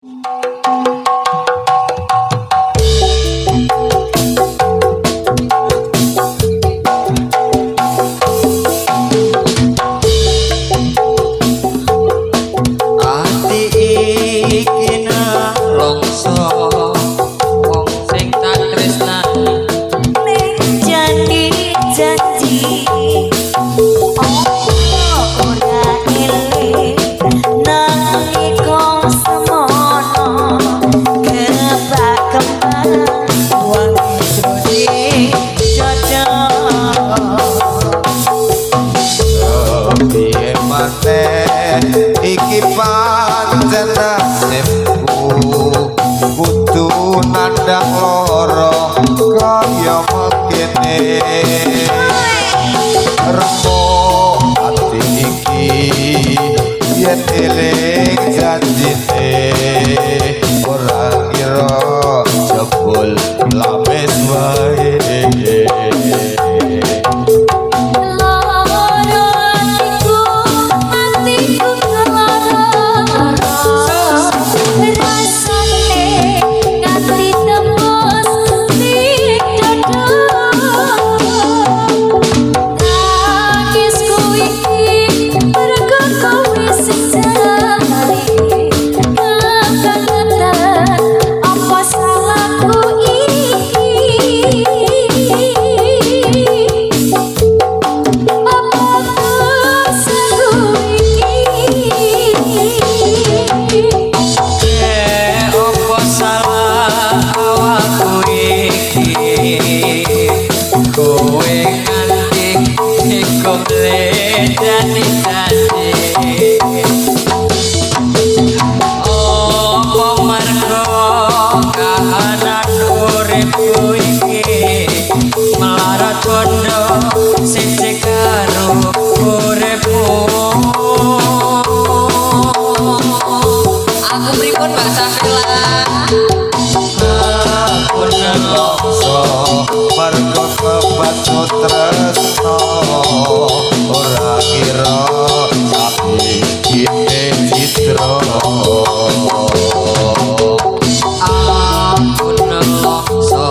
Ati iki nelongso wong sing tak tresnani. Ning janji-janji opo ora eling nalika semono kebak-kebak wangi jroning dada. Piye maneh iki pancen nasibku kudu nandang lara kaya mekene remuk ati iki yen eling janjine ora kira jebul lamis wae. Lara atiku, atiku lara, rasane nganti tembus ning dada. Tangisku iki mergo kowe sing jali kebangetan. Apa salahku iki? Apa dosaku iki? Apa salah awakku iki? Kowe nganti iku bledani janji. Apa mergo kahanan uripku iki melarat bondo siji karo uripmu? Aku pripun, Mbak Safila? Aku Nelongso mergo kebacut tresno ora kira saiki citra. Aku nelongso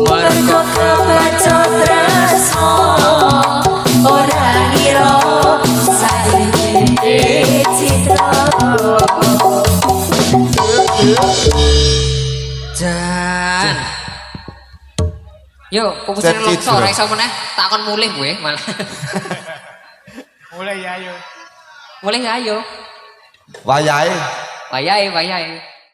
mergo Mergo kebacut tresno ora ngira saiki citra. Jan. Yo, fokusnya Jan nelongso Citra. Ora iso meneh, tak kon mulih kowe malah. Mulai ya, ayo. Mulih ya ayo. Wayahe. Wayahe, wayahe.